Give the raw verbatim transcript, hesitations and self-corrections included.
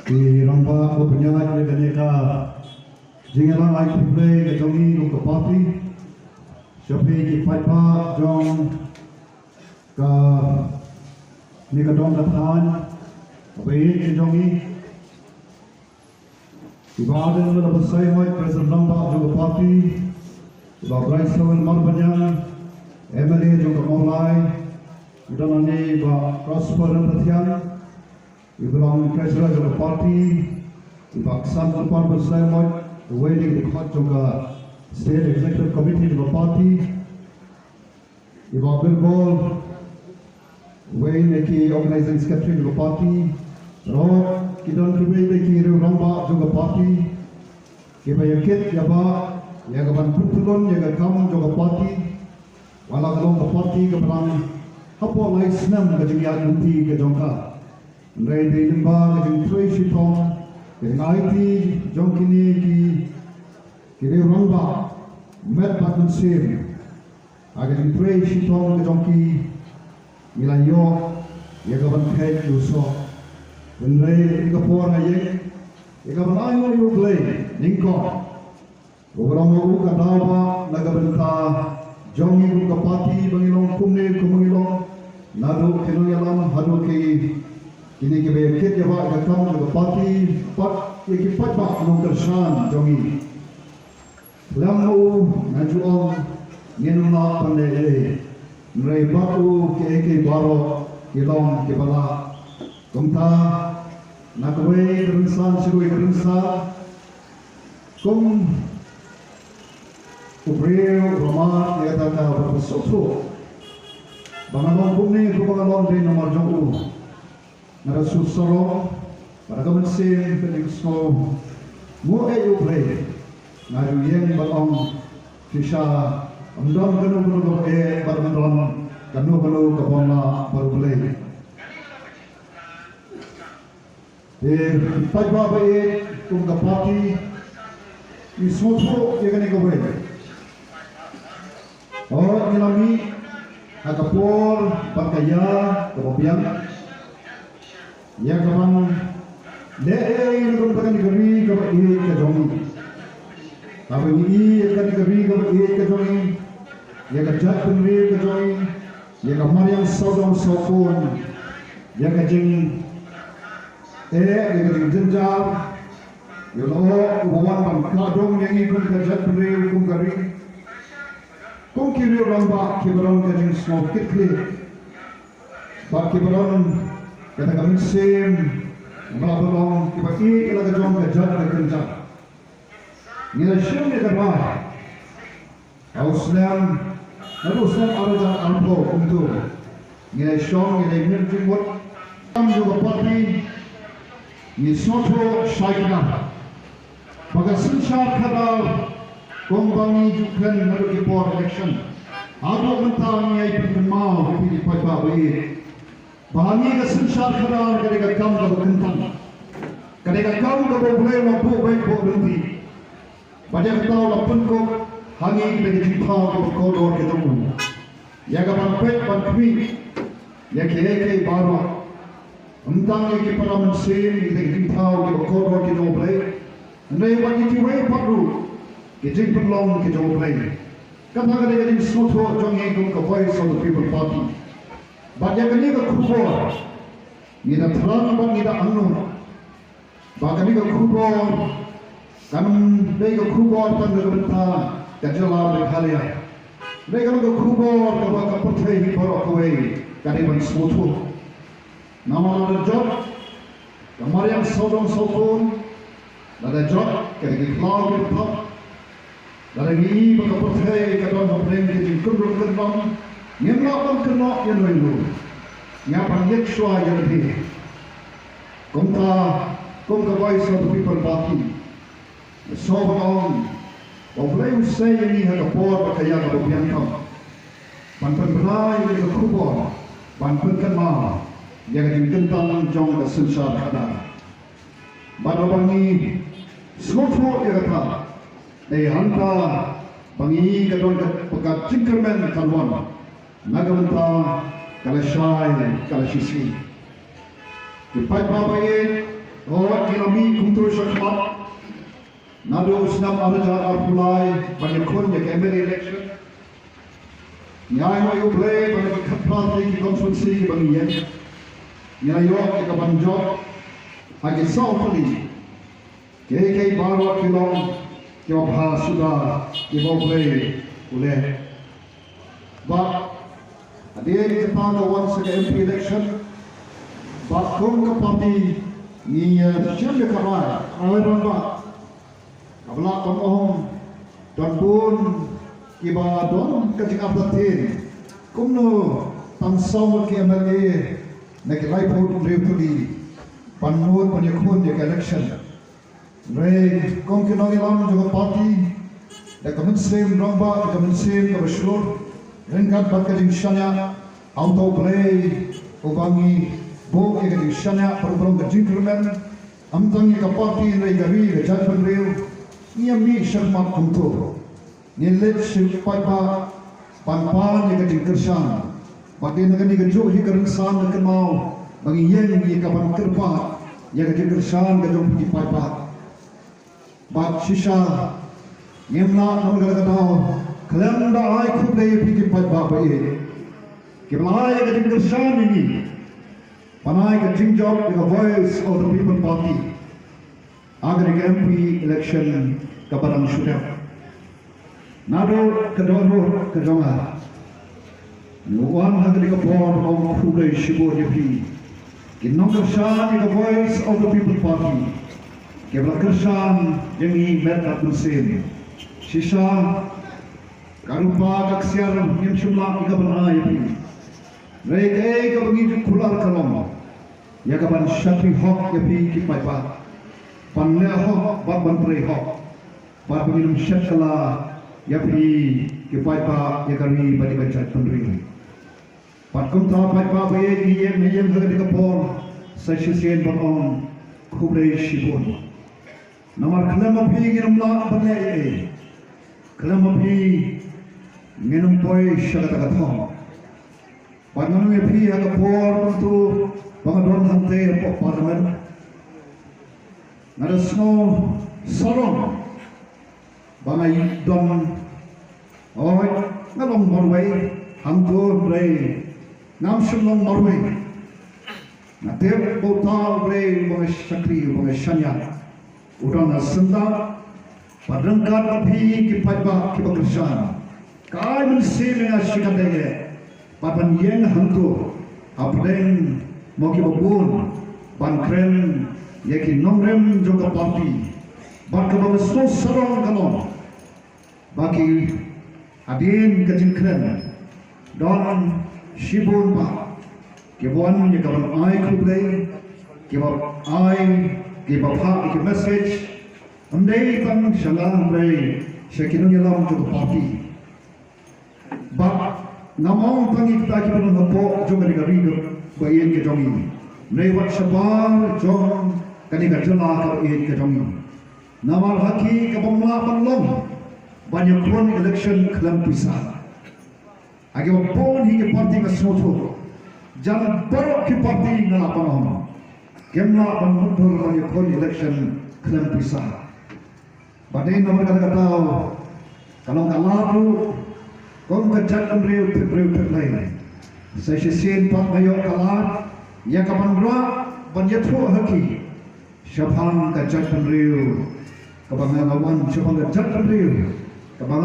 Ki rangbah, ko pynïaid ïa kane ka jingïalang ai khublei ka jong ngi kum ka party. Sha phi ki paidbah jong kane ka dong ka thaiñ kaba ïeit ka jong ngi. I Bah Ardent Miller Basaiawmoit, President Rangbah jong ka party. I Bah Brightstarwell Marbaniang, M L A jong ka Mawlai. I don hangne i Bah Prosper Ryntathiang, i ba long Treasurer jong ka party. I Bah Ksan Kyrpang Basaiawmoit, uwei na ki dkhot jong ka State Executive Committee jong ka party. I Bah Birbor, uwei na ki Organizing Secretary jong ka party. Ruh ki don kiwei de ki riew rangbah jong ka party kiba ïakit ïabah ïa ka ban pynpyllun ïa ka kam jong ka party. Wat la ka long ka party kaba dang hapoh lai snem ka jingïaid lynti ka jong ka, hynrei dei lyngba ka jingtrei shitom, ka jingaiti jong kine ki, ki riew rangbah, met bad mynsiem. Ha ka jingtrei shitom ka jong ki, ngi la ïoh ïa ka ban phet ïa u soh. Hynrei ïa ka por ha ïing, ïa ka ban ai nguh ïa U Blei nyngkong. Uba long ma u ka daw ba na ka bynta jong ngi kum ka party ba ngi long kumne kumba ngi long, naduh ki nongïalam haduh ki, kine kiba ïakit ïabah ïa ka kam jong ka party bad ïa ki paidbah nongkyrshan jong ngi. Khlem ma u nga ju ong ngin ym lah ban leh ei ei. Hynrei bad u kiei kiei baroh ki long kiba lah. Kumta na kawei ka rynsan sha kawei ka rynsan, kum u briew uba mad ïa kata kaba sngewthuh ba nga long kumne kumba nga long dei namar jong u. Nga da sngewsarong bad ka mynsiem ka jingsngew nguh ïa U Blei. Nga ju ïeng ban ong shisha, ym don kano kano kaba eh bad ym don kano kano kaba ym lah bad U Blei. Te paidbah ba ïeit, kum ka party ngi sngewthuh ïa kane kawei. Hooid, ngi la mih ha ka por bad ka ïa kaba biang ïa ka ban leh ei ei na ka bynta kane ka ri kaba ïeit ka jong ngi. Haba ngi ïohi ïa kane ka ri kaba ïeit ka jong ngi, ïa ka jaitbynriew ka jong ngi, ïa ka mariang sawdong sawkun, ïa ka jing eh, ïa ka jingjynjar, ïa u lyoh uba wan ban kah dong ïa ngi kum ka jaitbynriew, kum ka ri, kum ki riew rangbah kiba don ka jingsngew kitkhlieh bad kiba don kata ka mynsiem ba la ban long kiba ïeit ïa la ka jong ka jait ka kynja. Ngi la shim ïa ka rai ha u snem, naduh u snem ar hajar arphew kumto, ngi la shong, ngi la mih jingmut kam jong ka party. Ngi sngewthuh shai kdar ba ka synshar khadar kumba ngi ju kren naduh ki por election haduh mynta, ngi ai pynkynmaw ïa phi ki paidbah ba ïeit ba ha ngi ka synshar khadar ka dei ka kam kaba kyntang, ka dei ka kam kaba U Blei u la buh beit buh lynti. Bad ïa kata u la pynkup ha ngi ka dei ka jingthaw kaba kordor ka jong u ïa ka ban peit ban khmih ïa kiei kiei baroh. Ym tang ïa ki para mynsiem, ka dei ka jingthaw kaba kordor ka jong U Blei, hynrei bad ïa kiwei pat ruh ki jingpynlong ka jong U Blei. Kata ka dei ka jingsngewthuh jong ngi kum ka Voice of the People Party. Bad ïa kane ka khubor ngi da thrang bad ngi da angnud ba kane ka khubor kam dei ka khubor tang na ka bynta ka jylla Meghalaya. Dei kane ka khubor kaba ka pyrthei hi baroh kawei ka dei ban sngewthuh. Namar lada jot ka mariang sawdong sawkun, lada jot ka dei ki khlaw ki thok, lada ngi i ba ka pyrthei ka don hapdeng ka jingkynrum kynrum, ngim lah ban kynnoh ïano ïano. Ngi hap ban leit shuwa ïa lade. Kumta, kum ka Voice of the People Party, nga sngew ban ong ba U Blei u sei ïa ngi ha ka por bad ka ïa kaba biang kam ban pynbna ïa ka khubor, ban pynkynmaw ïa ka jingkyntang jong ka synshar khadar. Bad haba ngi sngewthuh ïa kata, dei hangta ba ngi i ka don ka, ka jingkyrmen kan wan na ka bynta ka lashai ka lashisngi. Ki paidbah ba ïeit, Hooid, ngi la mih kumto shakhmat naduh u snem ar hajar arphew lai ban ïakhun ïa ka M L A election. Ngi ainguh ïa U Blei ba na ki khatphra tylli ki constituency kiba ngi ïeng, ngi la ïoh ïa ka ban jop ha ki saw tylli. Kiei kiei baroh ki long kiba bha suda kiba U Blei u leh. Bad hadien kata ka wan sa ka M P election, bad kum ka party ngi, eh, shem ïa ka rai, rai rangbah. Kaba lah ban ong don bun kiba don ka jingartatien kumno tang saw ngut ki M L A na ki laiphew hynriew tylli ban nud ban ïakhun ïa ka election. Hynrei kum ki nongïalam jong ka party, da ka mynsiem rangbah, da ka mynsiem kaba shlur, ryngkat bad ka jingshaniah ha uta U Blei uba ngi buh ïa ka jingshaniah, bad uba long ka jingkyrmen, ym tang ïa ka party hynrei ïa ka ri, ïa ka jaitbynriew, ngi ïa mih shakhmat kumto. Ngi leit sha ki paidbah ban pan ïa ka jingkyrshan. Bad dei na kane kajuh hi ka rynsan ka kynmaw ba ngi ïeng ïa ka ban kyrpad ïa ka jingkyrshan ka jong phi ki paidbah. Bad shisha ngim lah namar kata ka daw khlem da ai khublei ïa phi ki paidbah ba ïeit kiba la ai ïa ka jingkyrshan ïa ngi ban ai ka jingjop ïa ka Voice of the People Party ha kane ka M P election kaba dang shu dep. Naduh ka dohnud ka jong nga, ngi wan ha kane ka por ban ong khublei shibun ïa phi ki nongkyrshan ïa ka Voice of the People Party kiba la kyrshan ïa ngi met bad mynsiem. Shisha ka rupa ka ksiar ngim shym lah ïa ka ban ai ïa phi. Hynrei kaei kaba ngi ju kular ka long ïa ka ban shakri hok ïa phi ki paidbah, ban leh hok bad ban trei hok, bad ba ngin ym shet kylla ïa phi ki paidbah, ïa ka ri bad ïa ka jaitbynriew. Bad kumta paidbah ba ïeit, ngi ïeng, ngi ïeng ha kane ka por sa shisien ban ong khublei shibun. Namar khlem ma phi ngin ym lah ban leh ei ei. Khlem ma phi ngin ym poi sha kata ka thong. Bad nga ong ïa phi ha ka por kumto ba nga don hangtei hapoh Parliament, nga da sngew sarong ba nga don, hooid, nga long marwei hangto, hynrei ngam shym long marwei. Nga tip ba uta U Blei uba nga shakri, uba nga shaniah, u don ha syndah. Bad ryngkat bad phi ki paidbah kiba kyrshan, ka ai mynsiem ïa nga shikatdei eh bad ban ïeng hangto hapdeng mo kiba bun ban kren ïa ki nongrim jong ka party. Bad kaba nga sngew sarong ka long ba ki hadien ka jingkren don shibun bah kiba wan ïa ka ban ai khublei, kiba ai, kiba phah ïa ki message, ym dei tang sha nga hynrei sha ki nongïalam jong ka party. Bad ngam ong tang ïa kita kiba don hapoh jong kane ka ri ba ïeit ka jong ngi, hynrei wat shabar jong kane ka jylla kaba ïeit ka jong ngi. Namar ha ki kaba ym lah ban long ban ïakhun election khlem pisa. Ha kiba bun hi ki party nga sngewthuh, jan baroh ki party nga lah ban ong, kim lah ban mutdur ban ïakhun election khlem pisa. Bad dei namar kata ka daw ka long ka lad ruh kum ka jaitbynriew thik briew thik Blei. Sa shisien pat nga ïoh ka lad ïa ka ban rah ban ïathuh ha ki shaphang ka jaitbynriew kaba nga, nga wan shaphang ka jaitbynriew kaba nga